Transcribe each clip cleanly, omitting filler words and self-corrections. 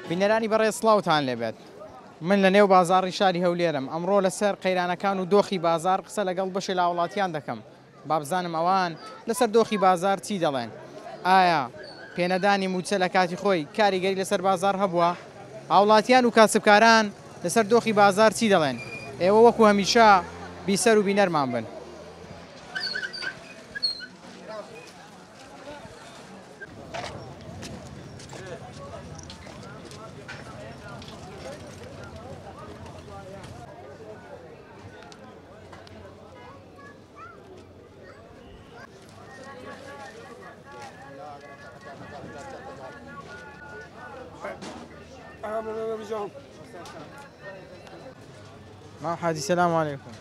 بینەرانی بەڕێز سڵاوتان لێبێت. من لە نێو بازاڕی شاری هەولێرم، ئەمڕۆ لەسەر قەیرانەکان و دۆخی بازاڕ قسە لەگەڵ بەشێ لە هاوڵاتیان دەکەم، با بزانم ئەوان لەسەر دۆخی بازاڕ چی دەڵێن؟ ئایا پێنەدانی مووچە لە کاتی خۆی کاریگەری لەسەر بازاڕ هەبووە؟ هاوڵاتیان و کاسبکاران لەسەر دۆخی بازاڕ چی دەڵێن؟ ئێوە وەکو هەمیشە بیسەر و بینەرمان بن. مام حاجی سلام علیکم.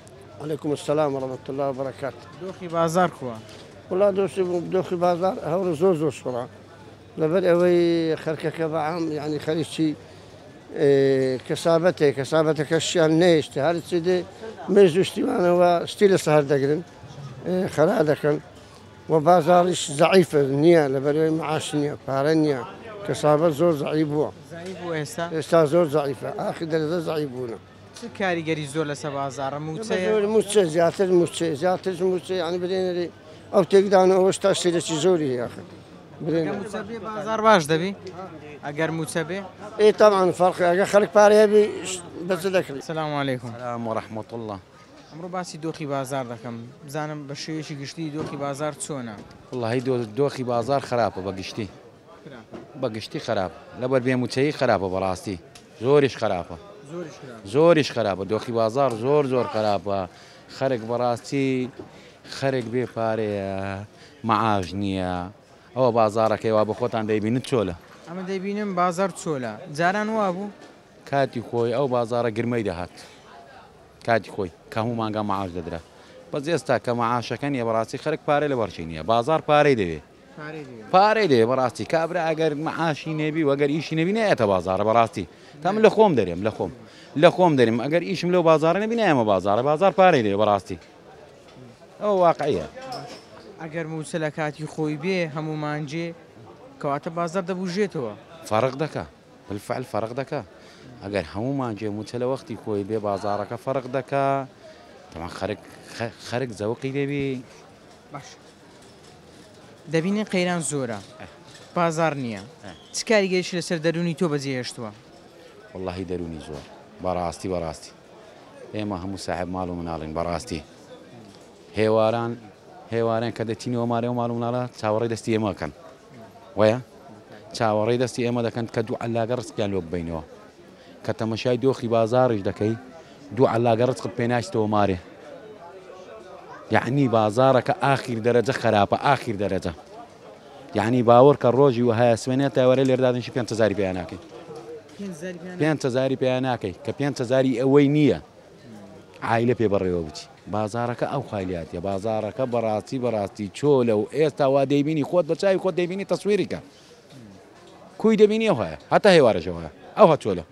علیکم السلام و رحمة الله و برکاته. دۆخی بازاڕ کووە؟ وڵا دۆخی دۆخی بازاڕ هەوڕ زۆر زۆر سوڕە لەبەر ئەوەی خەرکەکە بەعام یعنی خەریکی کەسابەتێ کەسابەتەکەشیان نەیشتە هەرچی دێ مێز و شتیوانەوە شتی لەسەر هەردەگرن خەرا دەکەن و بازاڕیش زەعیفە نییە لەبەرەوەی معاش نییە پارە نییە کەسابەت زۆر زەعیف بووە. زەعیف بووە ئێستا؟ ئێستا زۆر زەعیفە ئاخر دەرەجە زەعیف بوونە. چ کاریگەری زۆر لەسەر بازاڕە؟ مووچەیە؟ زۆر مووچە زیاتر مووچە زیاتر مووچە یعنی برێنەری ئەو تێکدان و ئەوەش تا سیرەکی زۆری هەیە ئاخر. ئەگەر مووچە بێ بازاڕ باش دەبی؟ ئەگەر مووچە بێ؟ ئێ تەبعەن فەرقی ئەگەر خەڵک پارەی هەبی بەس دەکڕی. سلام علیکم. سلام و رحمة اللە. ئەمڕۆ باسی دۆخی بازاڕ دەکەم بزانم بە شێوەیەکی گشتی دۆخی بازاڕ چۆنە؟ وەڵاهی دۆخی بازاڕ خراپە بە گشتی بە گشتی خراپ لەبەر بێ مووچەیی خراپە بەڕاستی زۆریش خراپە زۆریش خراپە دۆخی بازاڕ زۆر زۆر خراپە خەرک بەڕاستی خەرک بێ پارەیە مەعاش نییە ئەوە بازاڕەکەی وا بە خۆتان دەیبینن چۆلە. ئەمە دەیبینم بازاڕ چۆلە جاران وابوو؟ کاتی خۆی ئەو بازاڕە گرمەی دەهات کاتی خۆی کە هەموو مانگا مەعاش دەدرا بەس ئێستا کە مەعاشەکە نییە بەڕاستی خەرک پارەی لەبەرچی نییە بازاڕ پارەی دەوێ پارەی دەوێ بەڕاستی کابرا ئەگەر مەعاشی نەبی و ئەگەر ئیشی نەبی نایەتە بازاڕە بەڕاستی تا من لە خۆم دەرێم لە خۆم لە خۆم دەرێم ئەگەر ئیشم لەو بازاڕە نەبی نایەمە بازاڕە بازاڕ پارەی دەوێ بەڕاستی ئەوە واقعیە. ئەگەر مووچە لە کاتی خۆی بێ هەموو مانگێ کەواتە بازاڕ دەبوژێتەوە. فەرق دەکا بالفعل فەرق دەکا ئەگەر هەموو مانگێ مووچە لە وەختی خۆی بێ بازاڕەکە فەرق دەکا تەبعەن خەرک خەرک زەوقی دەبی. باش دەبینین قەیران زۆرە بازاڕ نییە چ کاریگەریی لەسەر دەروونی تۆ بەجێهێشتووە؟ وەڵاهی دەروونی زۆر بەڕاستی بەڕاستی ئێمە هەموو ساحێب ماڵ و مناڵین بەڕاستی هێواران هێواران کە دەچینەوە مارێ و ماڵ و مناڵە چاوەڕێی دەستی ئێمە کەن وایە چاوەڕێی دەستی ئێمە دەکەن کە دوو عەلاگە ڕزقیان لۆ ببەینەوە کە تەمەشای دۆخی بازاڕیش دەکەی دوو عەلاگە ڕزقت پێ ناچتەوە مارێ یعنی بازاڕەکە ئاخیر دەرەجە خراپە ئاخیر دەرەجە یعنی باوەڕ کە ڕۆژی وەهایە سوێنێ تایوارە لێردادنشی پێ هزاری پێیان ناکەی پێ هزاری پێیان ناکەی کە پێ هزاری ئەوەی نییە عایلە پێ بەڕێوە بچی بازاڕەکە ئەو خالیاتە بازاڕەکە بەڕاستی بەڕاستی چۆلە و ئێستا وا دەیبینی خۆت بە چاوی خۆت دەیبینی تەسویری کە کوی دەبینی ئەو هەیە هەتا هێوارەشەوە ئەو هە چۆلە.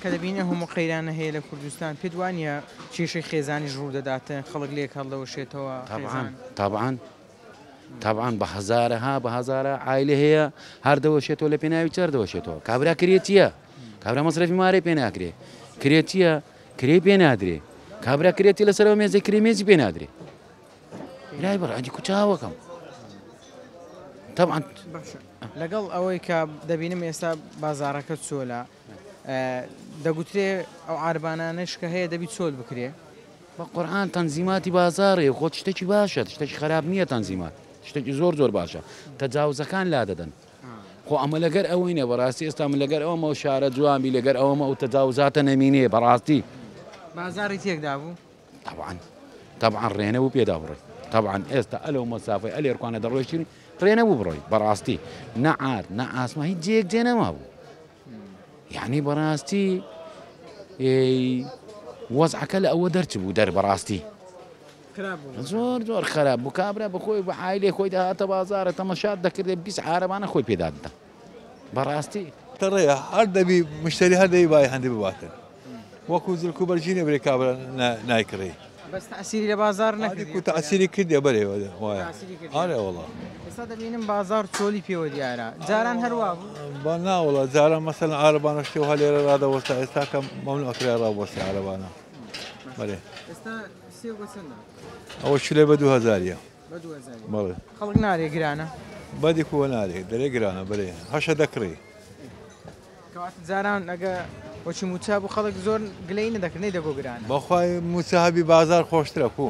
کە دەبینی ئەو هەموو قەیرانە هەیە لە کوردستان پێت وانییە کێشەی خێزانیش ڕوو دەداتن خەڵک لێک هەڵدەوەشێتەوە تەبعەن تەبعەن تەبعەن بە هەزارەها بە هەزارە عایلە هەیە هەر دەوەشێتەوە لە پێناوی چەر دەوەشێتەوە کابرا کرێتیە کابرا مەسرەفی مارەی پێ ناکرێ کرێتیە کرێی پێ نادرێ کابرا کرێتی لەسەرەوە مێزێ کرێ مێزی پێ نادرێ لای بڕ ئەدی کوچاوەکەم تەبعەن لەگەڵ ئەوەی کە دەبینم ئێستا بازاڕەکە چۆلە دەگوترێ ئەو عاربانانەش کە هەیە دەبی چۆل بکرێ. بە قورعان تەنزیماتی بازاڕێ خۆ شتێکی باشە شتێکی خراپ نییە تەنزیمات شتێکی زۆر زۆر باشە تەجاوزەکان لادەدەن خۆ ئەمە لەگەر ئەوەی نیە بەڕاستی ئێستا من لەگەر ئەوەمە و شارە جوان بی لەگەر ئەوەمە ئەو تەجاوزاتە نەمینێ بەڕاستی. بازاڕی تێکدا بوو؟ تەبعەن تەبعەن ڕێ نەبوو پێدا بڕۆی تەبعەن ئێستا ئەلەو مەسافەی ئەلێرکوانە دەڕۆیشتین ڕێ نەبوو بڕۆی بەڕاستی نە عارد نە ئاسمان هیچ جێیەک جێ نەمابوو یعنی بەڕاستی وەزعەکە لە ئەوە دەرچبوو دەر بەڕاستی زۆر زۆر خراپ بوو کابرا بەخۆی بە عایلێ خۆی دەهاتە بازارە تەمەشات دەکردێ 20 عارەبانە خۆی پێداددا بەڕاستی. تەڕەیە هەر دەبی مشتری هەر دەبی بای هەندی بباتن وەکو جلک و بەرگی نەبرێ کابرا نایکڕی. بەس تەئسیری لە بازاڕ نەکردیە؟ ئادی کو تەئسیری کردیە بەرێ وایە. تەئسیری کردیە؟ ئارێ وەڵا. ئێستا دەبینم بازاڕ چۆلی پێوە دیارە جاران هەر وا بوو؟ با نا وەڵا جاران مەسەلەن عارەبانە شتێ وها لێرە ڕادەوەستا ئێستا کە مەمنوع کرا ڕابوەستێ عارەبانە. بەرێ. ئێستا سێو بە چەندە؟ ئەوە چلێ بە دوو هەزاریە. بە دوو هەزاریە. بەڵێ. خەڵک نارێ گرانە؟ بەدی کووە نارێ دەرێ گرانە بەرێ هەشە دەکڕی. کەواتە جاران ئەگە وەکی موچە بوو خەڵک زۆر گلەیی نەدەکرد نەیدەگۆ گرانە. بەخوای موچە هەبی بازار خۆشترە کو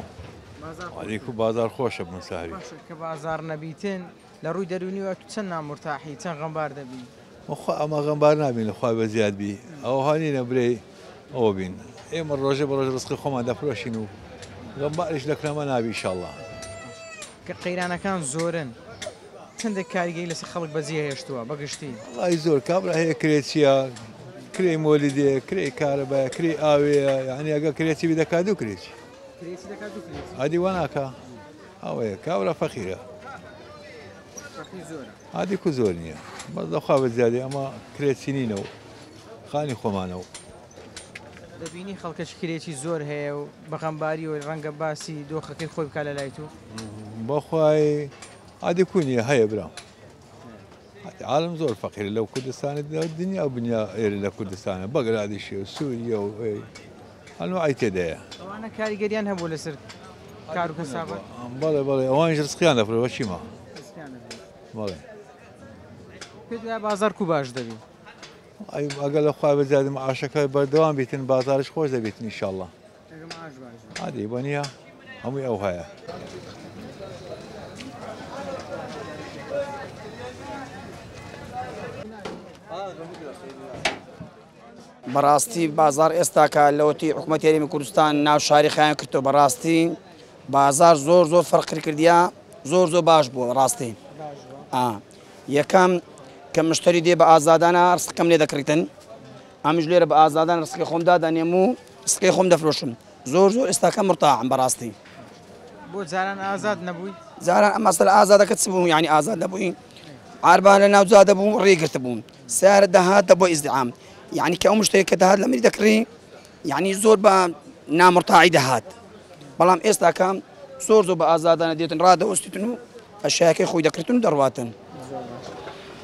ئەدی کو بازار خۆشە موچە هەبی. باشە کە بازار نەبیتن لە ڕووی دەروونیوە تو چەند نامورتاحی چەند غەمبار دەبی؟ بەخوا ئەمە غەمبار نابین لە خوای بەزیاد بی ئەوها نینە برێی ئەوە بین ئێمە ڕۆژێ بە ڕۆژ ڕزقی خۆمان دەفرۆشین و غەمباریش لە کنەمە نابی ئیشەڵا. کە قەیرانەکان زۆرن چەندێک کاریگەری لەسەر خەڵک بەجێ هێشتووە بە گشتی؟ وەڵاهی زۆر کابرا هەیە کرێچیە کرێی مۆلیدەیە کرێی کارەبایە کرێی ئاوێیە یانی ئەگەر کرێچی بی دەکا دوو کرێچی. کرێچی دەکا دوو کرێچی. ئەدی وا ناکا ئەوەیە کابرا فەقیرە. فەقیر زۆرە. ئەدی کو زۆر نییە بەس لەخوا بە زیادی ئەمە کرێچی نینە و خانی خۆمانە و. دەبینی خەڵکەکی کرێچی زۆر هەیە و بە غەمباریەوە ڕەنگە باسی دۆخەکەی خۆی بکا لە لای تو؟ بەخوای ئادی کو نیە هەیە برام عالم زۆر فەقیرە لەو کوردستانە دنیا و بنیا ئێرە لە کوردستانە بەگرادیشی و سووریە و ئەنوعی تێدایە. ئەوانە کاریگەریان هەبوو لەسەر کار و کەسابەت؟ بەڵێ بەڵێ ئەوانیش ڕزقیان دەفرۆشت چیما بەڵێ. پێت وایە بازاڕ کو باش دەبی؟ ئەی ئەگەر لە خوای بەزیادی معاشەکە بەردەوام بیتن بازاریش خۆش دەبیتن ئیشەڵا. ئادی بۆ نییە هەمووی ئەو هەیە. بەڕاستی بازار ئێستاکە لەوەتی حکوومەت هەرێمی کوردستان ناو شاری خیان کردەوە بەڕاستی بازار زۆر زۆر فەرقی کردیا زۆر زۆر باش بووە ڕاستی یەکەم کە مشتری دێ بە ئازادانە ڕسقم لێ دەکڕیتن ئەمش لێرە بە ئازادان ڕسقی خۆم دادەنێم و سقی خۆم دەفرۆشم زۆر زۆر ئێستاکە مرتاحم بەڕاستی. بۆ جاران ئازاد نەبووی؟ جاران ئەم مەسەلە ئازادەکە چ بوو یعنی ئازاد نەبووی عاربان لە ناو جادە بوو ڕێی گرتبوو سیارە دەهات دەبووە ئیزدحام یعنی کە ئەو مشتەیە کە دەهات لە منی دەکڕی یعنی زۆر بە نامرتاعی دەهات بەڵام ئێستاکە زۆر زۆر بە ئازادانە دێتن ڕادەوەستیتن و ئەشیاکەی خۆی دەکرێتن و دەڕواتن.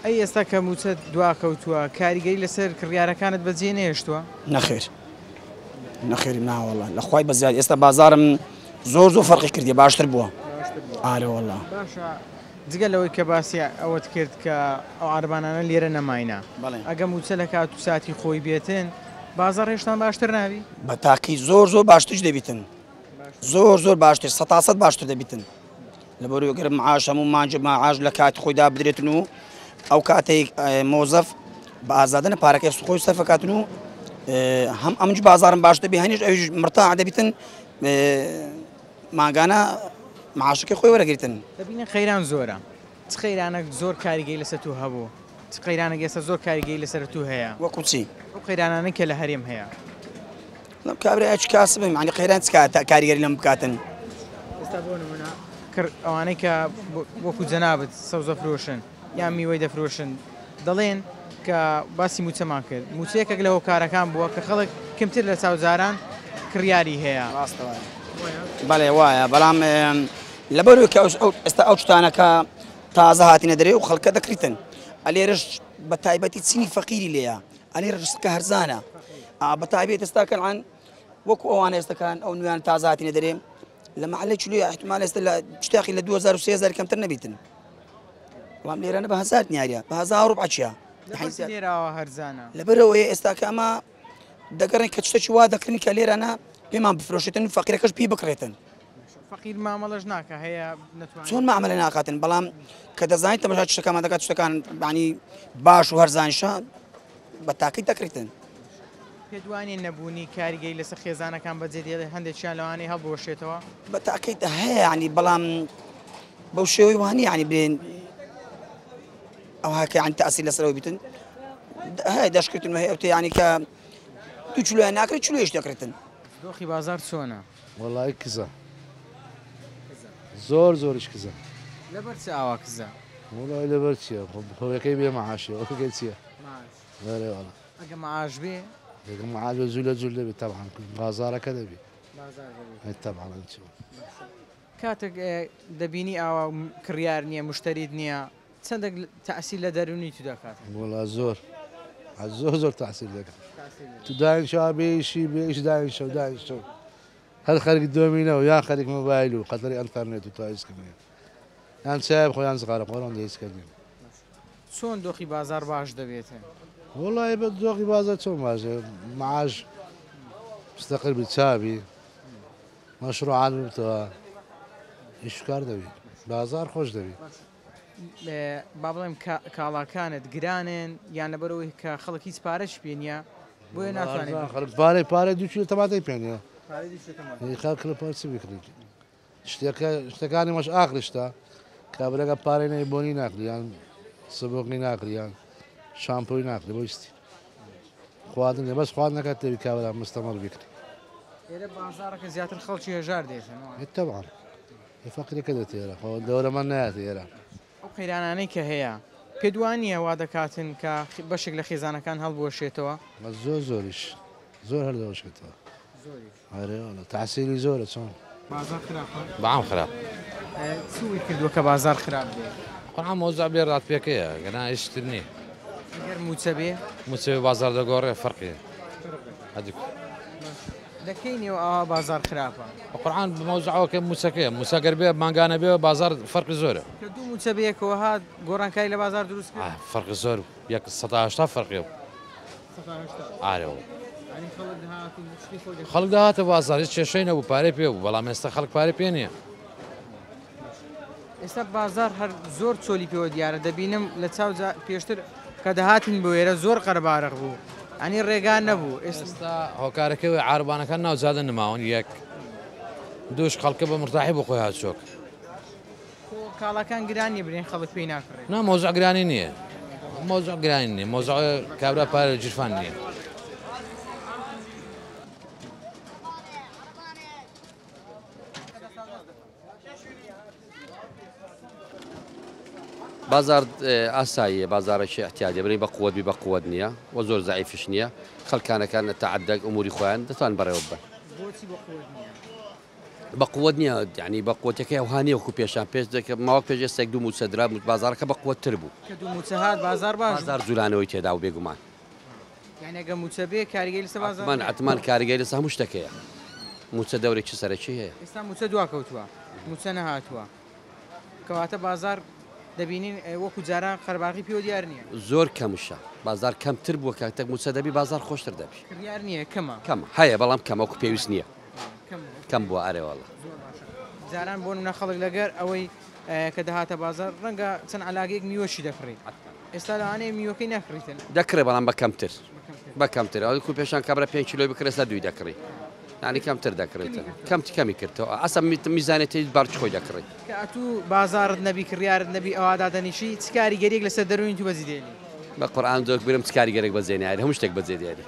ئەی ئێستا کە مووچەت دواکەوتووە کاریگەری لەسەر کڕیارەکانت بەجێ نەهێشتووە؟ نەخێر نەخێر ناوەڵا لە خوای بەزیاد ئێستا بازارم زۆر زۆر فەرقی کردی باشتر بووە ئارە وەڵا. باشە جگە لەوەی کە باسی ئەوەت کرد کە ئەو عەربانانە لێرە نەماینە ئەگە مووچە لە کات و ساتی خۆی بێتن بازاڕ هێشتان باشتر نابی؟ بە تاقی زۆر زۆر باشتریش دەبیتن زۆر زۆر باشتر سەتاسەد باشتر دەبیتن. لەبەرئەوەی گەر معاش هەموو مانج معاش لە کاتی خۆیدا بدرێتن و ئەو کاتەی مۆزەف بە ئازادنە پارەکەی خۆی سەرفەکاتن و هەم ئەمج بازارم باش دەبی هەنیش ئەویش مرتاع دەبیتن ماگانە معاشەکەی خۆی وەرەگرتن. دەبینین قەیران زۆرە چ قەیرانەک زۆر کاریگەری لەسەر تو هەبوو چ قەیرانێک ئێستا زۆر کاریگەری لەسەر تو هەیە؟ وەکو چی؟ ئەو قەیرانانەی کە لە هەرێم هەیە. بەڵام کابرا چ کاسبم یعنی قەیران چ کاریگەری لەم بکاتن؟ ئێستا بۆ نمونە کڕ ئەوانەی کە وەکو جەنابت سەوزە فرۆشن یان میوەی دەفرۆشن دەڵێن کە باسی موچەمان کرد موچە یەکێک لە هۆکارەکان بووە کە خەڵک کەمتر لە چاو جاران کڕیاری هەیە. ڕاستە وایە. بەڵێ وایە بەڵام لەبەرەوەی کە ئێستا ئەو شتانەکە تازە هاتینە دەرێ و خەڵکە دەکریتن ئەلێرەش بە تایبەتی چینی فەقیری لێیە ئەلێ ڕزقە هەرزانە بە تایبەت ئێستا کەلعان وەکو ئەوانە ئێستەکان ئەو نوێیان تازە هاتینە دەرێ لە محلەی چلوی احتمال ئێستا لە شتاقی لە 2000 و 3000 کەمتر نەبیتن بەڵام لێرانە بە هەزار نیاریە بە هەزار ڕوبع چیە لێراوە هەرزانە لەبەرەوەی ئێستا کە ئەمە دەگەڕێن کە شتێکی وا دەکردن کە لێرانە پێمان بفرۆشێتن فەقیرەکەش پێی بکڕێتن فەقیر مامەڵەش ناکا هەیە نەتوانێت. چۆن مامەلە ناکاتن بەڵام کە دەزانیت تەماشا شتەکانمان دەکات شتەکان بانی باش و هەرزانیشە بە تاقی دەکڕیتن. پێت وانیە نەبوونی کاریگەری لەسەر خێزانەکان بەجێ دێڵێ هەندێکیان لەوانەیە هەڵبوەشێتەوە؟ بە تاقیت هەیە یانی بەڵام بەو شێوەی وانیە یانی بلێن ئەوها کە یانی تاسیر لەسەرەوە بیتن هەیە دەشکردن هەیە ئەوتە یانی کە دوو چلۆیان ناکرێت چلۆیش دەکرێتن. دۆخی بازاڕ چۆنە؟ وەڵایی کزە زۆر زۆریش کزە. لەبەر چ ئاوا کزە؟ وەڵایی لەبەر چیە هۆیەکەی بێ مەعاشێ هۆکەی چیە؟ مەعاش. بەرێ وەڵا. ئەگە مەعاش بێ؟ ئەگە مەعاش بێ جوولە جوول دەبی تەبعەن بازاڕەکە دەبی. طبعا. کاتێک دەبینی ئاوا کڕیار نییە، مشتریت نییە، چەندێک تەئسیر لە دەروونی تو دەکات؟ وەڵا زۆر زۆر زۆر تەئسیر دەکات. تو داینشا بێشی بێش داینشە و داینشە و هەر خەریک دۆمینە و یان خەریک مۆبایل و خەتەری ئەنتەرنێت و تا هیچ کردنیە، یان چای بخۆ یان زغارە بخۆ، ئەوەندە هیچ کردنیە. چۆن دۆخی بازار باش دەبێتن؟ وەڵی بە دۆخی بازار چۆن باشە؟ معاش مستەقر بی، چابی مەشروعات ببتەوە، ئیش کار دەبی، بازار خۆش دەبی. با بڵێم کاڵاکانت گرانن یان لەبەرەوەی کە خەڵک هیچ پارەش پێ نییە بۆیە ناتوانێت؟ خەڵک پارەی پارەی 2 کیلۆ تەماتەی پێ نییە. خەڵک لە پارە چی بکڕیت؟ شتەکانی مەش ئاخریشتە کابرەکە پارەی نەی بۆنی ناکڕی، یان سبۆقی ناکڕی، یان شامپۆی ناکڕی، بۆ هیچ خواردن نیە، بەس خواردنەکە تێبی کابرا مستەمەڕ بکڕی. ئێرە بازاڕەکە زیاتر خەڵکی هەژار دێتن. طبعا فەقیرەکە دێتە ئێرە، خۆ دەورەمان نایەتە ئێرە. ئەو قەیرانانەی کە هەیە پێ دوان نییە وا دەکاتن کە بەشێک لە خێزانەکان هەڵبوەشێتەوە؟ زۆر زۆریش زۆر هەردەوەشێتەوە. ئەرێ وەڵا تەحسیلی زۆرە. چۆن بازار خراپە؟ بەعام خراپ. چی کردووە کە بازار خراپ بێ؟ قورعان مۆزع بێ ڕاتپێکەیە، گەنا هیچ تر نییە. ئەگەر موچە بێ؟ موچە بێ بازار دەگۆڕێ، فەرقی هەدیک. لەکەی نێو ئاوا بازار خراپە؟ قورعان مەوزعەوە کە موچەکەیە، موچە گەر بێ مانگانە بێ بازار فەرقی زۆرە. کە 2 موچە بەیەکەوە هات گۆڕانکاری لە بازار دروست کرد؟ فەرقی زۆر، 180 فەرقی بوو. 180؟ ئارێ وەڵا. خەڵک داهاتە بازار هیچ کێشەی نەبوو، پارەی پێ بوو، بەڵام ئێستا خەڵک پارەی پێ نییە. ئێستا بازار هەر زۆر چۆلی پێوە دیارە، دەبینم لە چاو پێشتر کە دەهاتین بۆ ئێرە زۆر قەرەبارەق بوو، ئەنی ڕێگا نەبوو. ئێستا هۆکارەکەی وەی عاربانەکان ناو جادە نماون، یەک دووش خەڵکە بە مرتاحی بۆ خۆی هاتچۆک. کاڵاکان گران نییە برێن خەڵک پێی ناکڕێت؟ نا مۆزع گرانی نییە، مۆزع گرانی نییە، مۆزع کابرا پارە جیرفان نییە. بازار ئاساییە، بازارێکی احتیادیە، بڵێ بە قووەت بی بە قووەت نییە و زۆر زەعیفش نییە. خەڵکانەکان تەعەدەک ئوموری خۆیان دەتوان بەڕێوە ببەن. بۆچی بە قووەت نییە؟ بە قووەت نییە، یعنی بە قووەتەکەی ئەوها نییە وەکو پێشان. پێش دەکە ماوە پێش ئێستا 1-2 موچە درا، بازارەکە بە قووەتتر بوو. کە 2 موچە هات بازار باش بوو. بازار جوولانەوەی تێدا و بێگومان. یعنی ئەگە موچە بێ کاریگەری لەسەر بازار؟ حتمان کاریگەری لەسەر هەموو شتەکەیە. موچە دەورێکی سەرەکی هەیە. ئێستا موچە دوا کەوتووە، موچە نەهاتووە، کەواتە بازار دەبینین وەکو جاران قەرباغی پێوە دیار نییە. زۆر کەمشە، بازار کەمتر بووە. کاتێک موچە دەبی بازار خۆشتر دەبی. کڕیار نییە، کەمە. کەمە هەیە بەڵام کەمە، وەکو پێویست نییە. کەم بووە. ئەرێ وەڵا. جاران بۆ نمونە خەڵک لەگەر ئەوەی کە دەهاتە بازار ڕەنگە چەند علاگەیەک میوەشی دەکڕی، ئێستا لەوانەیە میوەکەی نەکڕیتن. دەکڕێ بەڵام بە کەمتر، بە کەمتر. ئەو کو پێشان کابرا 5 کیلۆی بکڕێ ئێستا 2 دەکڕی، یعنی کەمتر دەکڕێتن، کەمی کردەوە. ئەسا میزانێتی بارچ خۆی دەکڕی. کە ئەتوو بازارت نەبی، کڕیارت نەبی، ئەوە دادەنیشی چ کاریگەریەک لەسەر دەروونی تو بەجێ دێنی؟ بە قورئان زۆر برم چ کاریگەرێک بەجێ نایەری، هەموو شتێک بەجێ دێنی.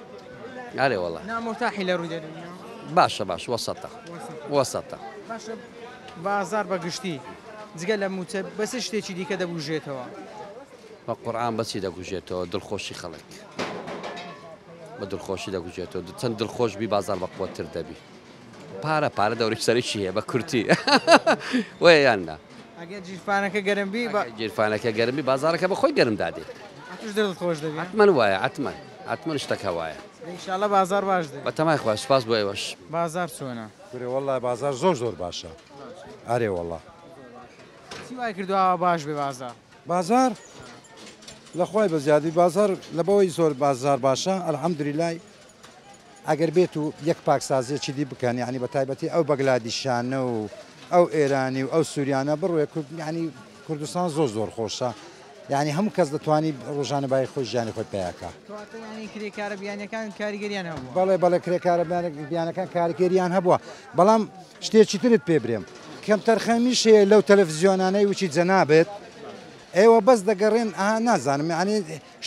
ئەرێ وەڵا. نامۆرتاحی لە ڕووی دەروونیەوە؟ باشە باش، وەسەتە، وەسەتە. باشە بازار بەگشتی جگە لە موچە بەس شتێکی دیکە دەبوژێتەوە؟ بە قورئان بەچی دەگوژێتەوە؟ دڵخۆشی خەڵک بە دڵخۆشی دەگوژێتەوە. چەند دڵخۆش بی بازار بە قووەتتر دەبی. پارە پارە دەورێکی سەرەکی هەیە بە کورتی. وەیە یان نا؟ ئەگەر جیرفانەکە گەرم بی جیرفانەکە گەرم بی بازارەکە بە خۆی گەرم دادێ. ئەتوش دڵت خۆش دەبی؟ حتمەن وایە، حتمەن حتمەن شتەکە وایە. ئینشاءڵڵا بازار باش دەبی. بە تەمای خوا، سوپاس بۆ ئێوەش. بازار چۆنە؟ کورێ وەڵڵا بازار زۆر زۆر باشە. ئەرێ وەڵڵا. چی وای کردو ئاوا باش بێ بازار؟ بازار لە خوای بە زیادی بازار لە بەوەی زۆر بازار باشە ئەلحەمدولیلای. ئەگەر بێت و یەک پاکسازیەکی دی بکەن، یعنی بە تایبەتی ئەو بەگلادیشانە و ئەو ئێرانی و ئەو سووریانە بڕوێ، یعنی کوردستان زۆر زۆر خۆشە. یعنی هەموو کەس دەتوانی ڕۆژانە بای خۆی ژیانی خۆی پیاکە. کەواتە یعنی کرێکارە بیانیەکان کاریگەریان هەبووە؟ بەڵێ بەڵێ، کرێکارە بیانەکان کاریگەریان هەبووە. بەڵام شتێکی ترت پێ برێم، کەمتەرخەمیش هەیە لەو تەلەڤیزیۆنانەی وچی جەنابێت ئێوە بەس دەگەڕێن. ئەها نازانم، یعنی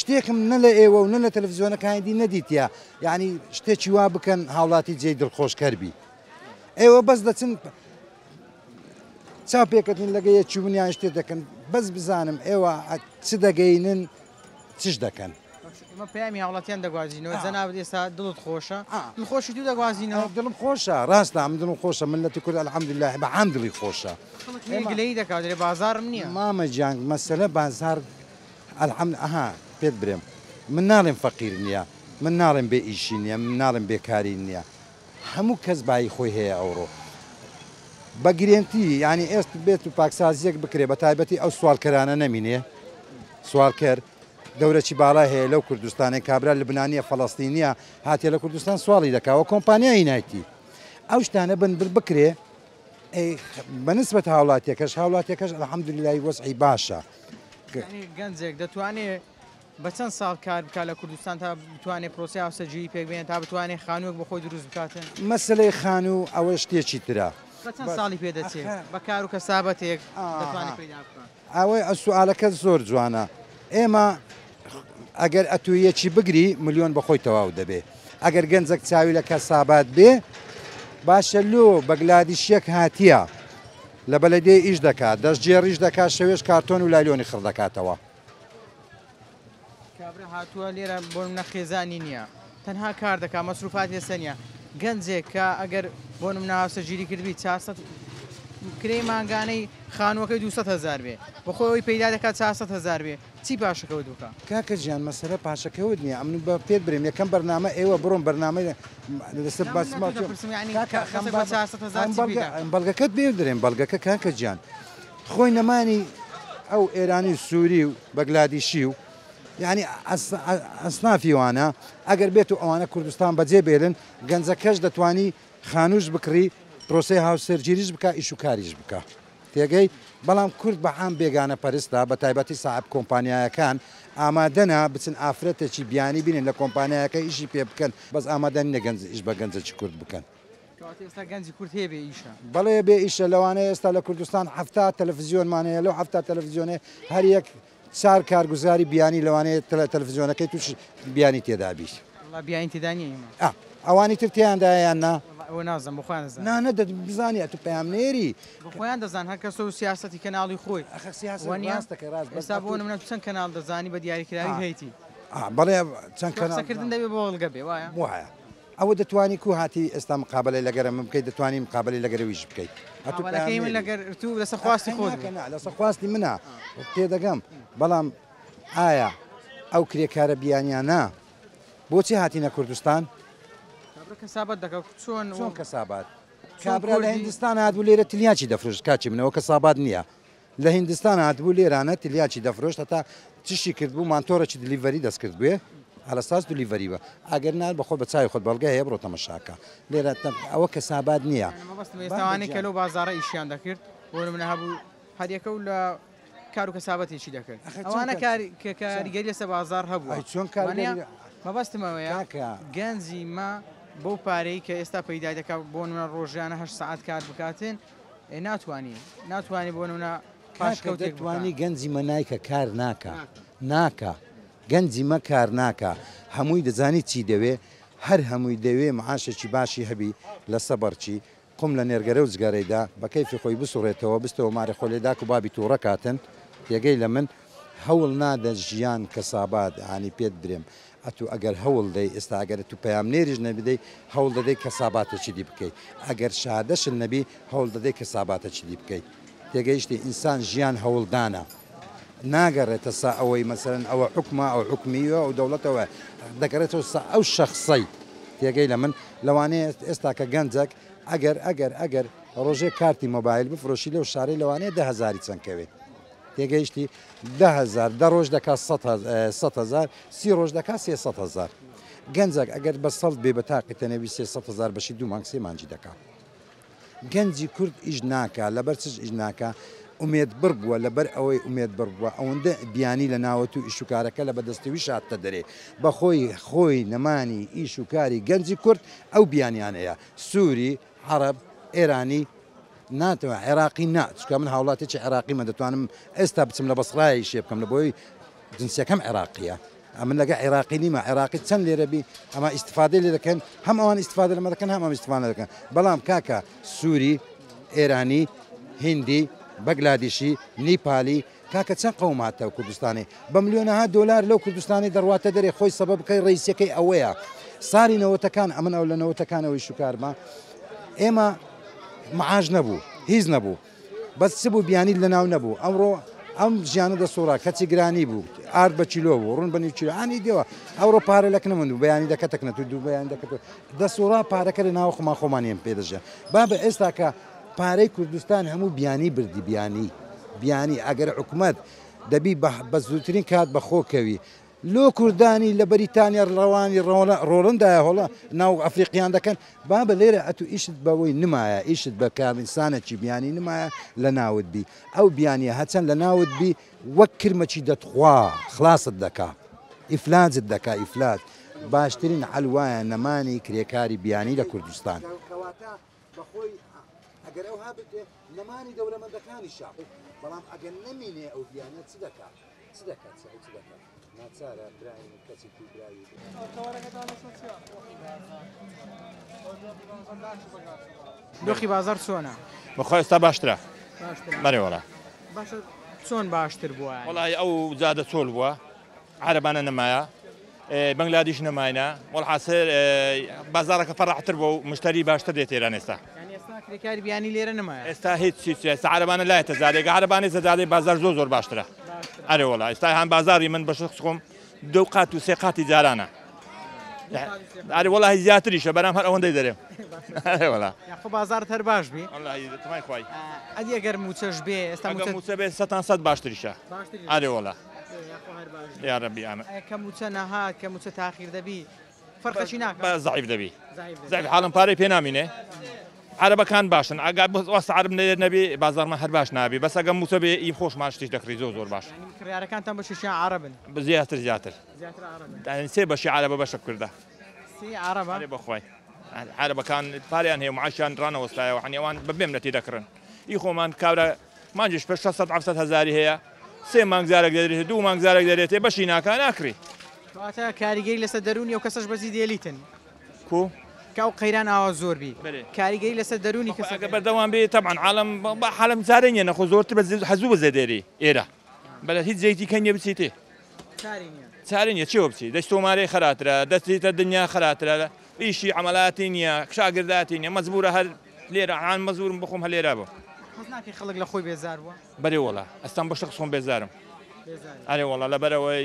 شتێکم نە لە ئێوە و نە لە تەلەڤیزیۆنەکانی دی نەدیتە، یعنی شتێکی وا بکەن هاوڵاتی جێی دڵخۆشکەر بی. ئێوە بەس دەچن چاو پێکەتن لەگە یەکی ونیان شتێ دەکەن، بەس بزانم ئێوە چ دەگەینن چش دەکەن. ئێمە پەیامی هاوڵاتیان دەگوازینەوە، جەنابت ئێستا دڵت خۆشە، دڵخۆشی تو دەگوازینەوە. دڵم خۆشە، ڕاستە من دڵم خۆشە، مللەتی کورد الحمدللە بە عام دڵی خۆشە. خەڵک هەیە گلەیی دەکات دەرێ بازاڕم نییە. مامە گیان مەسەلە بازاڕ الحمد ئەها پێت برێم من ناڵێم فەقیر نییە، من ناڵێم بێ ئیشی نییە، من ناڵێم بێکاری نییە، هەموو کەس بایی خۆی هەیە ئەوڕۆ بە گرێنتی یانی ئێست بێت و پاکسازیەک بکرێ بە تایبەتی ئەو سواڵکەرانە نەمینێ سواڵکەر دەورەکی باڵای هەیە لەو کوردستانەی کابرا لبنانیە فەڵەستینیە هاتیە لە کوردستان سواڵی دەکاوە کۆمپانیایی نایتی ئەو شتانە بن بر بکرێ بەنسبەت هاوڵاتیەکەش هاوڵاتیەکەش الحمدللهی وەزعی باشە گەنجێک دەتوانێت بە چەند ساڵ کار بکات لە کوردستان تا بتوانێت پرۆسەی هاوسەرگیری پێک بێنێت تا بتوانێت خانووێک بۆ خۆی دروست بکاتن؟ مەسەلەی خانوو ئەوە شتێکی ترە. بە چەند ساڵی پێ دەچێت بە کار و کەسابەتێک دەتوانێت پەیدا بکات؟ ئەوەی سوئالەکەت زۆر جوانە ئێمە ئەگەر ئەتوو یەکی بگری ملیۆن بەخۆی تەواو دەبێ ئەگەر گەنجەک چاوی لە کەسابات بێ باشە لۆ بەگلادیشیەک هاتیە لە بەلەدیە ئیش دەکات دەستگێڕیش دەکات شەوێش کارتۆن و لایلۆنی خڕ دەکاتەوە. کابرا هاتووە لێرە بۆ نمونە خێزانی نییە تەنها کار دەکات مەسروفات لەسەر نییە گەنجێک کە ئەگەر بۆ نمونە هاوسەرگیری کردبی 400 کرێی مانگانەی خانووەکەی 200 هەزار بێ بەخۆی ئەوی پەیدا دەکات 400 هەزار بێ چی پاشەکەوت بکا؟ کاکە گیان مەسەلە پاشەکەوت نییە ئەمن بە پێت برێم یەکەم بەرنامە ئێوە بڕۆن بەرنامەی لەسەر نا من باس لە تۆ دەپرسم یانی کاکە کەسێک بە 400 هەزار چی پەیدا بکا؟ بەڵگەکەت پێ درێم بەڵگەکە کاکە گیان خۆی نەمانی ئەو ئێرانی و سوری و بەگلادیشی و یانی ئەسنافی وانە ئەگەر بێت و ئەوانە کوردستان بەجێ بێلن گەنجەکەش دەتوانی خانوش بکڕی پرۆسەی هاوسەرگیریش بکا ئیش و کاریش بکا تێگەی بەڵام کورد بە عام بێگانە پەرستە بە تایبەتی ساحەب کۆمپانیایەکان ئامادەنە بچن ئافرەتێکی بیانی بینن لە کۆمپانیایەکە ئیشی پێ بکەن بەس ئامادە نینە گەنج ئیش بە گەنجێکی کورد بکەن. کەواتە ئێستا گەنجی کورد هەیە بێ ئیشە؟ بەڵێ بێ ئیشە لەوانەیە ئێستا لە کوردستان 70 تەلەفزیۆنمان هەیە لەو 70 تەلەفزیۆنێ هەر یەک چار کارگوزاری بیانی لەوانەیە تەلەفزیۆنەکەی توش بیانی تێدا بیت. وەڵا بیانی تێدا نییە ئیمە. ئا ئەوانی تر تێیاندایە یان نا؟ وەڵا ئەوە نازانم بۆ خۆیان دەزانن. نا نا دە بزانی ئەتو پەیامنێری. بۆ خۆیان دەزانن هەر کەسە و سیاسەتی کەناڵی خۆی. ئەخە سیاسەت وەنیە؟ ڕاست دەکەی ڕاست بەس ئێستا بۆ ئەتو نمونە چەند کەناڵ دەزانی بە دیاریکراوی ئا هەیتی؟ ئا بەڵێ چەند کەناڵ قسەکردن دەبێ بۆ بەڵگە بێ وایە؟ وایە. ئەوە دەتوانی کو هاتی ئێستا مقابەلەی لەگەرە من بکەی دەتوانی مقابەلەی لەگەرە ویش بکەی ئەتو مقابەلەکەی من پەیامنێری. لەگەر تو لەسەر خواستی خۆت ناکە بوو. نا لەسەر خواستی منە تێدەگەم بەڵام ئایا ئەو کرێکارە بیانیانە بۆچی هاتینە کوردستان؟ کابرا کەسابەت دەکا چۆن چۆن کەسابات؟ چۆن کابرا لە کوردی هندستان هاتبوو لێرە تلیاکی دەفرۆشت کاکی من ئەوە کەسابات نییە لە هیندستان هاتبوو لێرانە تلیاکی دەفرۆشت هەتا چشی کردبوو مانتۆرەکی دلیڤەری دەست کردبوێ ئەلەساس دلیڤەری بە ئەگەر نا بەخۆ بە چاوی خۆت بەڵگە هەیە بڕۆ تەمەشاکە لێرە ئەوە کەسابات نییە یانی مەبەستم ئێستا ئەوانەی کە لەو بازاڕە ئیشیان دەکرد بۆ نمونە هەبوو هەریەکە و لە کار و کەسابەتێکی دەکرد ئەخە چۆن ئەوانە کە کاری کە کاریگەری لەسەر بازاڕ هەبووە ئەی چۆن وانە کاریگەری مەبەستم ئەوەیە کاکە گەنجی ما بەو پارەی کە ئێستا پەیدای دەکات بۆ نمونە ڕۆژانە هەشت سەعات کار بکاتن ئێ ناتوانی ناتوانی بۆ نمونە کاکە پاشکەوتێک بکا. دەتوانی گەنجی مە نایکە کار ناکا ناکا گەنجی مە کار ناکا هەمووی دەزانی چی دەوێ هەر هەمووی دەوێ معاشێکی باشی هەبی لە سەبەرچی قوم لە نێرگەرە و جگەرەیدا بە کەیفی خۆی بسوڕێتەوە بستەوە مارێ خۆ لێ داک و بابی توڕە کاتن تێگەی لە من هەوڵ نادە ژیان کەسابات یانی پێت برێم ئەتوو ئەگەر هەوڵ دەی ئێستا ئەگەر ئەتوو پەیامنێریش نەبدەی هەوڵ دەدەی کەساباتێکی دی بکەی ئەگەر شادەشت نەبی هەوڵ دەدەی کەساباتێکی دی بکەی تێگەیشتی ئینسان ژیان هەوڵدانە ناگەڕێتە سا ئەوەی مەسەلەن ئەوە حوکمە ئەو حوکمیە ئەو دەوڵەتەوە دەگەڕێتەوە سا ئەو شەخسەی تێگەی لە من لەوانەیە ئێستا کە گەنجەک ئەگەر ئەگەر ئەگەر ڕۆژێک کارتی مۆبایل بفرۆشی لەو شارەی لەوانەیە 10 هەزاری چەند کەوێ تێگەیشتی 10 هەزار 10 ڕۆژ دەکا 100 هەزار 30 ڕۆژ دەکا 300 هەزار گەنجەک ئەگەر بە سەڵت بێ بە تاقی تەنەوی 300 هەزار بەشی دوو مانگ سێ مانگی دەکا. گەنجی کورد ئیش ناکا لەبەر چش ئیش ناکا ئومێد بڕ بووە لەبەر ئەوەی ئومێد بڕ بووە ئەوەندە بیانی لە ناوەت و ئیش و کارەکە لە بەدەستەویش هاتتە دەرێ بەخۆی خۆی نەمانی ئیش و کاری گەنجی کورد ئەو بیانیانەیە سوری عەڕەب ئێرانی ناتەوە عێراقی نا چونکە من هاوڵاتێکی عێراقیمە دەتوانم ئێستا بچم لە بەسڕایە ئیشێ بکەم لە بۆی جنسیەکەم عێراقیە ئەمن لەگە عێراقی نیمە عێراقی چەند لێرە بی ئەمە ئیستفادەی لێ دەکەن هەم ئەوان ئیستفادە لەمە دەکەن هەم ئەم ئیستفادە دەکەن بەڵام کاکە سووری ئێرانی هندی بەگلادیشی نیپالی کاکە چەند قەوم هاتە ئەو کوردستانەی بە ملیۆنەها دۆلار لەو کوردستانەی دەڕواتە دەرێ خۆی سەبەبکەی ڕئیسیەکەی ئەوەیە ساری نەوەتەکان ئەمن ئەو لە نەوەتەکانەوەی شوکارمە ئێمە معاش نەبوو هیچ نەبوو بەس چ بوو بیانی لەناو نەبوو ئەمڕۆ ئەم ژیانە دەسوڕا کەچی گرانی بوو ئارد بە کیلۆ بوو ڕون بە نیو کیلۆ ئانی دێوە ئەوڕۆ پارە لەک نەمەند و بەیانی دەکە تەکنەت و دوو بەیانی دەکەت و دەسوڕا پارەکە لە ناوە خۆمان خۆمانیان پێ دەژیان بابە ئێستا کە پارەی کوردستان هەموو بیانی بردی بیانی بیانی ئەگەر حکومەت دەبی بە زووترین کات بە خۆ کەوی لۆ کوردانی لە بەریتانیا ڕەوانی ڕۆڵندایە هۆڵە ناو ئەفریقیان دەکەن بابە لێرە ئەتو ئیشت بەوەی نمایە ئیشت بە کامینسانەکی بیانی نمایە لە ناوت بی ئەو بیانیە هەچەند لە ناوت بی وەک کرمەکی دەتخوا خلاصت دەکا ئیفلاجت دەکا ئیفلاج باشترین حەل وایە نەمانی کرێکاری بیانی لە کوردستان. بەخۆی ئەگەر ئەوها بکرێ نەمانی دەولەمەندەکانیشە بەڵام ئەگەر نەمینێ ئەو بیانە چ دەکا چ دەکات چ ئەو چ دەکات ناچارە برای من کەسێکی برای دۆخی بازار چۆنە؟ بەخوا ئێستا باشترە بەرێ وەڵا. باشە چۆن باشتر بووە؟ وەڵی ئەو جادە چۆل بووە عەرەبانە نەمایە بەنگلادیش نەماینە وەڵحاسر بازاڕەکە فەڕەحتر بووە و مشتری باشتر دێت ئێران ئێستا. یانی ئێستا کرێکاری بیانی لێرە نەمایە؟ ئێستا هیچ هیچ ئێستا عەرەبانە لایەتە زادێ گە عەرەبانەی زەدادێ بازار زۆر زۆر باشترە ئەرێ وەڵا ئێستا هان بازاری من بە شخص خۆم دوو قات و سێ قاتی جارانە ئەرێ وەڵاهی زیاتریشە بەرام هەر ئەوەندەی دەرێم ئەرێ وەڵا. یاخۆ بازاڕت هەر باش بی؟ وەڵاهی تمای خوای. ئەدی ئەگەر مووچەش بێ ئێستا ئەگەر مووچە بێ سەتان سەت باشتریشە ئەرێ وەڵا. یاڕەبی ئامین. کە مووچە نەهات کە مووچە تاخیر دەبی فەرقەکی ناکا؟ بە زەعیف دەبی زەعیف حاڵم پارەی پێ نامینێ عەرەبەکان باشن ئەگا وەست عەرەب نەێر نەبی بازاڕمان هەر باش نابی بەس ئەگە مووچە بێ ئی خۆشمان شتیش دەکڕی زۆر زۆر باش. یانی کڕیارەکانتان بەشێکیان عەرەبن؟ زیاتر زیاتر زیاتر عەرەبن. سێ بەشی عەرەبە بەشە کوردە. سێ عەرەبە؟ ئەرێ بەخوای عەرەبەکان پارەیان هەیە معاشیان ڕانەوەستایەوە حەنی ئەوان بە بێمنەتی دەکڕن ئی خۆمان کابرا مانگیش پێ 600 700 هەزاری هەیە سێ مانگ جارێک دەدرێتێ دوو مانگ جارێک دەدرێتێ بەشی ناکا ناکڕی. کەواتە کاریگەری لەسەر دەروونی ئەو کەسەش بەزی دێلیتن. کو؟ کە ئەو قەیران ئاوا زۆر بی کاریگەری لەسەر دەروونی کەسەکە. ئەگەر بەردەوام بی تەبعەن عالەم بە حالم چارەی نیە نەخۆ زۆرتر بە حەزوو بە زێدێری ئێرە بەلە هیچ جێیتی کە نیە بچیتێ. چاری نیە. چارەی نیە چێوە بچی دەست تۆمارەی خەراترە دەستیتە دنیا خەراترە ئیشی عەمەلاتی نیە شاگرداتی نیە مەجبورە هەر لێرە عان مەزورم بخۆم هەر لێرە بم. هەست ناکەی خەڵک لە خۆی بێزار بووە؟ بەرێ وەڵا ئەستام بە شەخس خۆم بێزارم. ئەرێ وەڵا لەبەرئەوەی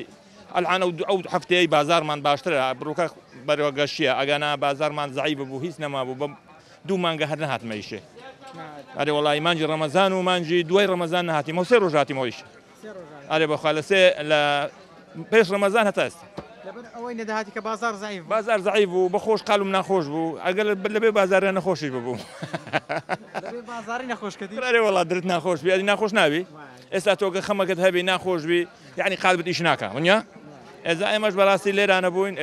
ئەلعان ئەو ئەو هەفتەیەی بازاڕمان باشترە بڕوکە بەرەوە گەشیە ئەگەنا بازاڕمان زەعیف ببوو هیچ نەمابوو بە دوو مانگە هەر نەهاتمە ئیشێ ئەرێ وەڵی مانگی ڕەمەزان و مانگی دوای ڕەمەزان نەهاتیمەوە سێ ڕۆژ هاتیمەوە ئیش. ئەرێ بەخوا لە سێ لە پێش ڕەمەزان هەتا ئێستا. لەبەر ئەوەی نەدەهاتی کە بازاڕ زەعیف بوو. بازاڕ زەعیف بوو بەخۆش قالوم ناخۆش بوو ئەگەر لەبێ بازاڕێ نەخۆشیش ببووم. لەبێ بازاڕی نەخۆش کەتی؟ ئەرێ وەڵا درت ناخۆش بی ئەدی ناخۆش نابی ئێستا تۆ گە خەمەکەت هەبی ناخۆش بی یعنی قالبت ئیش ناکا ونیا ئێزا ئێمەش بەڕاستی لێرانە بووین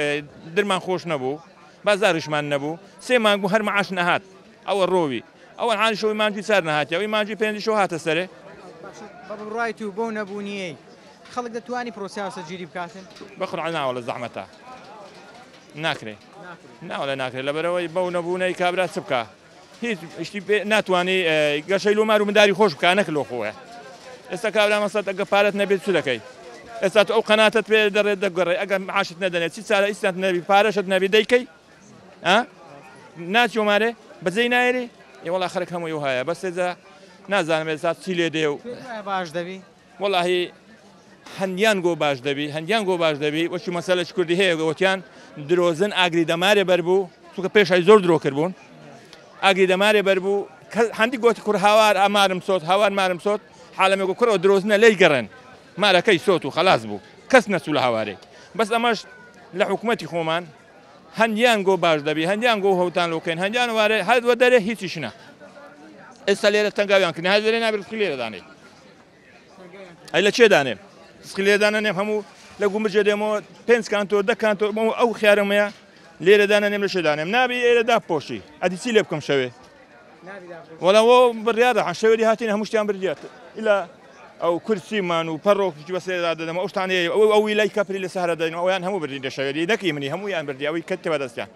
درمان خۆش نەبوو بازاڕیشمان نەبوو سێ مانگ بوو هەر معاش نەهات ئەوە ڕۆوی ئەوە عانی شەوی مانگی چار نەهاتیە ئەوی مانگی پێنجی شەو هاتە سەرێ. باشە بە بڕوای تو بەو نەبوونیەی خەڵک دەتوانی پرۆسەی هاوسەرگیری بکاتن؟ بە قورعان ناوەڵە زەحمەتە ناکرێ ناوەڵە ناکرێ لەبەرئەوەی بەو نەبوونەی کابرا چ بکا هیچ شتی پێ ناتوانی گەشەی لۆ مار و منداری خۆش بکا نەک لۆ خۆێ ئێستا کابرا مەسەت ئەگە پارەت نەبێت چ دەکەی ئێستا تو ئەو قەناتەت پێ دەڕێت دەگەڕێ ئەگەر معاشت نەدەنێت چی چارە ئیستات نەبی پارەشت نەبی دەیکەی ئا ناچیۆ مارێ بەجێی نایەری ئێ وەڵا خەرک هەمووی وهایە بەس ئێجا نازانم ئێستا چی لێ دێ و پێت وایە باش دەبی؟ وەڵاهی هەندیان گۆ باش دەبی هەندیان گۆ باش دەبی وەکی مەسەلەکی کوردی هەیە گۆتیان درۆزن ئاگری دەمارێ بەر بوو چونکە پێشای زۆر درۆ کرد بوون ئاگری دەمارێ بەر بوو هەندی گۆتی کوڕ هاوار ئامارم سۆت هاوار مارم سۆت حالەمێ گۆ کوڕەوە درۆزنە لێی گەڕێن مارەکەی سۆت و خەلاس بوو کەس نەچوو لە هاوارێ بەس ئەمەش لە حکومەتی خۆمان هەندیان گۆ باش دەبی هەندیان گۆ هەوتان لۆکەین هەندیان وارێ هەر وە دەرێ هیچیش نا ئێستا لێرە تەنگاویان کردن هەر دەرێ نابێ ڕزقی لێرە دانێ ئەی لە چێ دانێم ڕزقی لێرە دانەنێم هەموو لە گومرجێ دێمەوە پێنج کانتۆر دە کانتۆر بۆ ئەو خیارەمەیە لێرە دانەنێم لە چێ دانێم نابی ئێرە داپۆشی ئەدی چی لێ بکەم شەوێ وەڵا وە بڕیارە شەوێری هاتین هەموو شتیان بردیات ئیلا ئەو کورسیمان و پەڕۆکیش بەسەردا دەدەم ئەو شتانەیە ئەو ئەو ویلای کەپری لە سەهرە دەین ئەویان هەموو بردین لە شەوێری نەکی منی هەموویان بردی ئەوەی کەتە بەدەستیان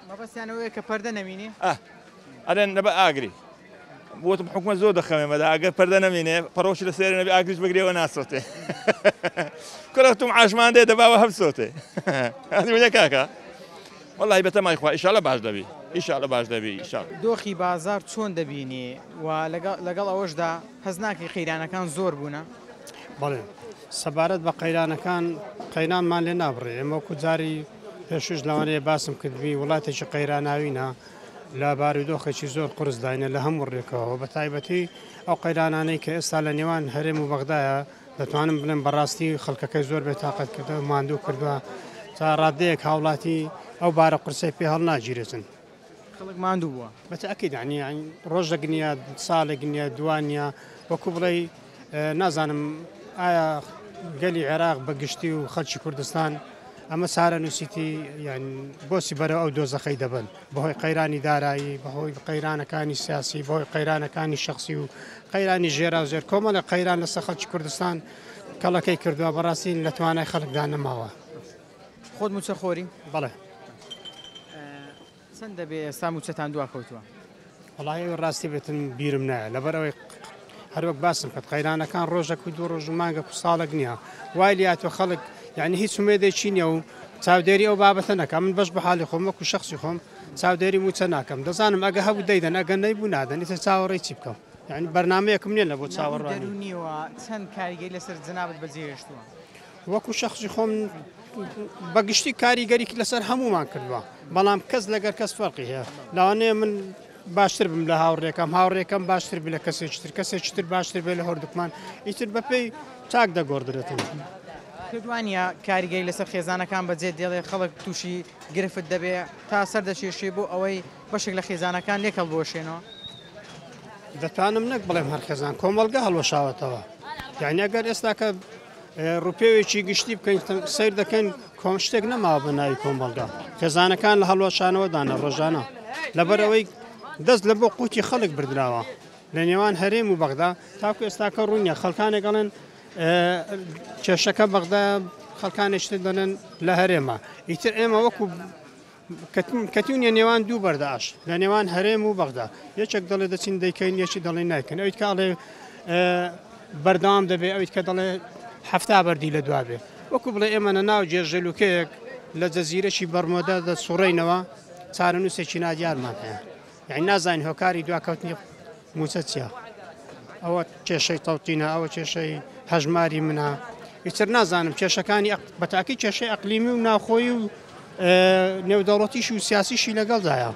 مەبەستیان ئەوەیە کە پەردە نەمینێ ئەرێن لەبە ئاگری وتم حکومەت زۆر دەخەمێ مەدا ئەگەر پەردە نەمینێ پەڕۆشی لە سێرە نەبێ ئاگریش بگرێەوە ناسۆتێ. کوڕە توم عاشمان دێ دەباوە هەبسۆتێ. هەنی کاکە وەڵی بەتەمای خوا ئیشاڵە باش دەبی، ئیشاڵە باش دەبی ئیشاڵ. دۆخی بازار چۆن دەبینی و لەگەڵ ئەوەشدا هەست ناکەی قەیرانەکان زۆر بوونە؟ بەڵێ، سەبارەت بە قەیرانەکان قەیرانمان لێ نابڕێ. ئێمە وەکو جاری پێشوش لەوانەیە باسم کردبی وڵاتێکی قەیراناوینە، لە بارودۆخێکی زۆر قورسداینە لە هەموو ڕێکەوە، بە تایبەتی ئەو قەیرانانەی کە ئێستا لە نێوان هەرێم و بەغدایە. دەتوانم بڵێم بەڕاستی خەڵکەکەی زۆر بێتاقەت کردووە، ماندوو کردووە، تا ڕادەیەک هاوڵاتی ئەو بارە قورسەی پێ هەڵناگیرێتن. خەڵک ماندوو بووە. بەتەئکید یعنی ڕۆژێک نییە، ساڵێک نییە، دوان نییە، وەکو بڵێ نازانم ئایا گەلی عێراق بە گشتی و خەڵکی کوردستان ئەمە چارەنووسیتی یان بۆچی بەرەو ئەو دۆزەخەی دەبن، بەهۆی قەیرانی دارایی، بەهۆی قەیرانەکانی سیاسی، بەهۆی قەیرانەکانی شخصی و قەیرانی ژێراوژێر، کۆمەڵە قەیران لەسەر خەڵکی کوردستان کەڵەکەی کردووە، بەڕاستی لە توانای خەڵکدا نەماوە. خۆت موچە خۆری؟ بەڵێ. چەند دەبێ ئێستا موچەتان دوا کەوتووە؟ وەڵاهی ئەوەی ڕاستی بێتن بیرم نایە، لەبەر ئەوەی هەروەک باسم کرد قەیرانەکان ڕۆژێک و دوو ڕۆژ و مانگێک و ساڵێک نییە، وای لاتوە خەڵک یعنی هیچ ئومێدێکی نییە و چاودێری ئەو بابەتە نەکەم. من بەش بە حاڵی خۆم وەکو شخصی خۆم چاودێری موچە ناکەم، دەزانم ئەگە هەبوو دەیدەن، ئەگە نەیبوو نادەن، ئیتر چاوەڕێی چی بکەم؟ یعنی بەرنامەیەکم نییە لە بۆ چاوەڕوانی. دەروونیەوە چەند کاریگەری لەسەر جەنابت بەجێهێشتووە؟ وەکو شخصی خۆم بەگشتی کاریگەری لەسەر هەمومان کردووە، بەڵام کەس لەگەر کەس فەرقی هەیە. لەوانەیە من باشتر بم لە هاوڕێکەم، هاوڕێکەم باشتر بێ لە کەسێکی تر، کەسێکی تر باشتر بێ لە هەردووکمان، ئیتر بەپێی چاک دەگۆڕدرێتن. پێت وانییە کاریگەری لەسەر خێزانەکان بەجێ دێڵێ، خەڵک تووشی گرفت دەبێ تا سەر دەکێشێ بۆ ئەوەی بەشێک لە خێزانەکان لێک هەڵبوەشێنەوە؟ دەتوانم نەک بڵێم هەر خێزان، کۆمەڵگە هەڵوەشاوەتەوە. یعنی ئەگەر ئێستا کە ڕوپێوێکی گشتی بکەین سەیر دەکەین کۆم شتێک نەماوە بە ناوی کۆمەڵگا، خێزانەکان لە هەڵوەشانەوەدانە ڕۆژانە، لەبەرئەوەی دەست لە بۆ قوتی خەڵک بردراوە لە نێوان هەرێم و بەغدا. تاکو ئێستاکە ڕوون نییە، خەڵکانێک ئەڵێن کێشەکە بەغدا، خەڵکانێکی تر دەڵێن لە هەرێمە. ئیتر ئێمە وەکو کەتونیە نێوان دوو بەرداش لە نێوان هەرێم و بەغدا، یەکێک دەڵێ دەچین دەیکەین، یەکی دەڵێ نایکەن، ئەویت کە ئەڵێ بەردەوام دەبێ، ئەویت کە دەڵێ 70 بەردی لە دوا بێ. وەکو بڵێ ئێمە لە ناو جێژەلوکەیەک لە جەزیرەکی بەرمۆدە دەسوڕێینەوە، چارەنووسێکی نادیارمان هەیە، یعنی نازانین هۆکاری دواکەوتنی موچە چییە. ئەوە کێشەی تەوتینە، ئەوە کێشەی هەژماری منە، ئیتر نازانم کێشەکانی بەتاکی کێشەی ئەقلیمی و ناوخۆیی و نێودەوڵەتیش و سیاسیشی لەگەڵدایە.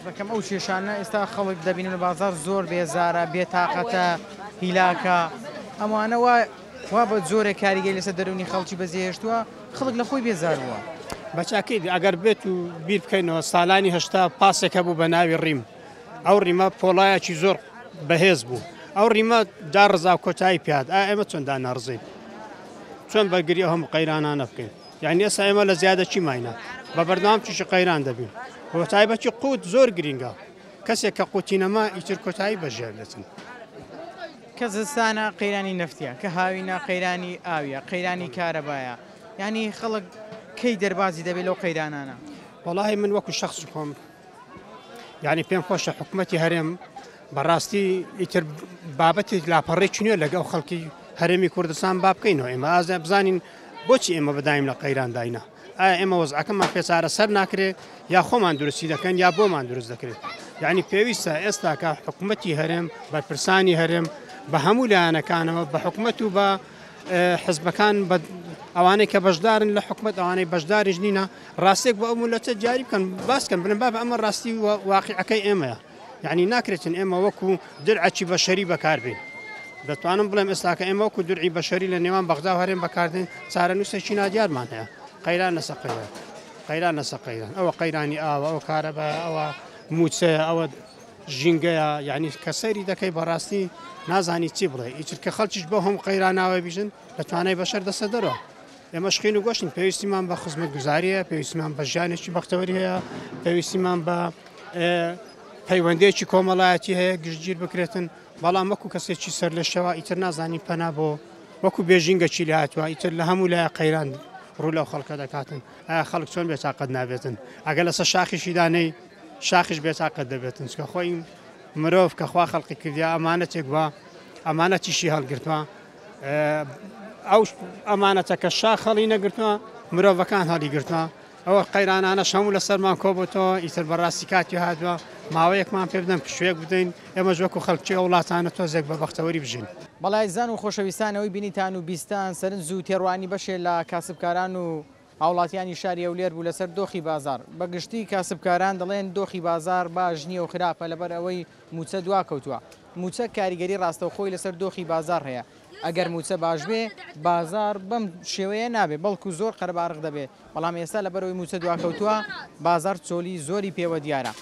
دەکەم ئەو کێشانە ئێستا خەڵک دەبینن لە بازار زۆر بێزارە، بێتاقەتە، هیلاکە، ئەمانە وا بە جۆرێک کاریگەری لەسەر دەروونی خەڵکی بەجێهێشتووە، خەڵک لە خۆی بێزار بووە. بەچاکی ئەگەر بێت و بیر بکەینەوە ساڵانی 80 پاسێک هەبوو بە ناوی ڕیم، ئەو ڕیمە پۆڵایەکی زۆر بەهێز بوو، ئەو ڕیمە داڕزا و کۆتایی پیاد. ئا ئێمە چۆن داناڕزین، چۆن بەرگری ئەو هەموو قەیرانانە بکەین؟ یعنی ئێستا ئێمە لە زیادەکی ماینە، بە بەردەوام تووشی قەیران دەبین. بە تایبەتی قوت زۆر گرینگە، کەسێک کە قوتی نەما ئیتر کۆتایی بە ژیان دەچن. کە زستانە قەیرانی نەفتیە، کە هاوینە قەیرانی ئاویە، قەیرانی کارەبایە، یعنی خەڵک کەی دەربازی دەبێت لەو قەیرانانە؟ وەڵاهی من وەکو شخص خۆم یعنی پێم خۆشە حکوومەتی هەرێم بەڕاستی ئیتر بابەتی لاپەڕێکی نوێ لەگەڵ خەڵکی هەرێمی کوردستان با بکەینەوە. ئێمە ئازا بزانین بۆچی ئێمە بەدایم لە قەیرانداینە. ئایا ئێمە وەزعەکەمان پێ چارەسەر ناکرێ یا خۆمان دروستی دەکەن یا بۆمان دروست دەکرێت؟ یعنی پێویستە ئێستا کە حکوومەتی هەرێم، بەرپرسانی هەرێم بە هەموو لایەنەکانەوە، بە حکوومەت و بە حزبەکان، بە ئەوانەی کە بەشدارن لە حکوومەت، ئەوانەی بەشداریش نینە، ڕاستێک بۆ ئەو ملەتە دیاری بکەن، باس کەن، بڵێن بابە ئەمە ڕاستی واقیعەکەی ئێمەیە. یعنی ناکرێتن ئێمە وەکو درعەکی بەشەری بەکاربین. دەتوانم بڵێم ئێستاکە ئێمە وەکو درعی بەشەری لە نێوان بەغدا و هەرێم بەکاردێن، چارەنووسێکی نادیارمان هەیە. قەیران لەسەر قەیران، قەیران لەسەر قەیران، ئەوە قەیرانی ئاوە، ئەوە کارەبا، ئەوە موچەیە، ئەوە ژینگەیە. یعنی کە سەیری دەکەی بەڕاستی نازانی چی بڵێ. ئیتر کە خەڵکیش بۆ هەموو قەیراناوە بیژن لە توانای بەشەر دەستە دەرەوە. ئێمە شقین و گۆشتین، پێویستیمان بە خزمەتگوزاریە، پێویستیمان بە ژیانێکی بەختەوەری هەیە، پێویستیمان بە پەیوەندێکی کۆمەڵایەتی هەیە گشتگیر بکرێتن. بەڵام وەکو کەسێکی سەر لە شەوە ئیتر نازانی پەنا بۆ وەکو بێژینگەکی لە هاتووە، ئیتر لە هەموو لایە قەیران ڕوو لەو خەڵکە دەکاتن. ئایا خەڵک چۆن بێتاقەت نابێتن؟ ئەگەر لەسەر شاخیشی دانەی شاخیش بێتاقەت دەبێتن، چکە خۆی مرۆڤ کە خوا خەڵقی کردیا ئەمانەتێک بووە ئەمانەتیشی هەڵگرتووە ئەو ئەمانەتە کە شاخ هەڵی نەگرتووە مرۆڤەکان هەڵی گرتووە ئەوە قەیرانانەش هەموو لەسەرمان کۆبووتەوە ئیتر بەڕاستی کاتی هاتووە ماوەیەکمان پێ بدەن پشوویەک بدەین ئێمەش وەکو خەڵکی ئەو وڵاتانە تۆزێک بە بەختەوەری بژین. بەڵێ ئازیزان و خۆشەویستان ئەوەی بینیتان و بیستان سەرنج و تێڕوانی بەشێ لە کاسبکاران و هاوڵاتیانی شاری هەولێر بوو لەسەر دۆخی بازاڕ. بە گشتی کاسبکاران دەڵێن دۆخی بازاڕ باش نییە و خراپە لەبەر ئەوەی مووچە دواکەوتووە. مووچە کاریگەری ڕاستەوخۆی لەسەر دۆخی بازاڕ هەیە. ئەگەر مووچە باش بێ بازاڕ بەم شێوەیە نابێ بەڵکو زۆر قەرەباڵغ دەبێ، بەڵام ئێستا لەبەرئەوەی مووچە دواکەوتووە بازاڕ چۆلی زۆری پێوە دیارە.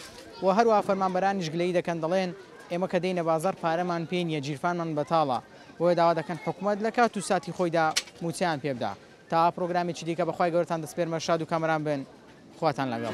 و هەروەها فەرمانبەرانیش گلەیی دەکەن دەڵێن ئێمە کە دێینە بازاڕ پارەمان پێ نییە گیرفانمان بەتاڵە، بۆیە داوا دەکەن حکومەت لە کات و ساتی خۆیدا مووچەیان پێ بدا. تا پرۆگرامێکی دیکە بەخوای گەورەتان دەسپێرمە شاد و کامەران بن خواتان لەگەڵ.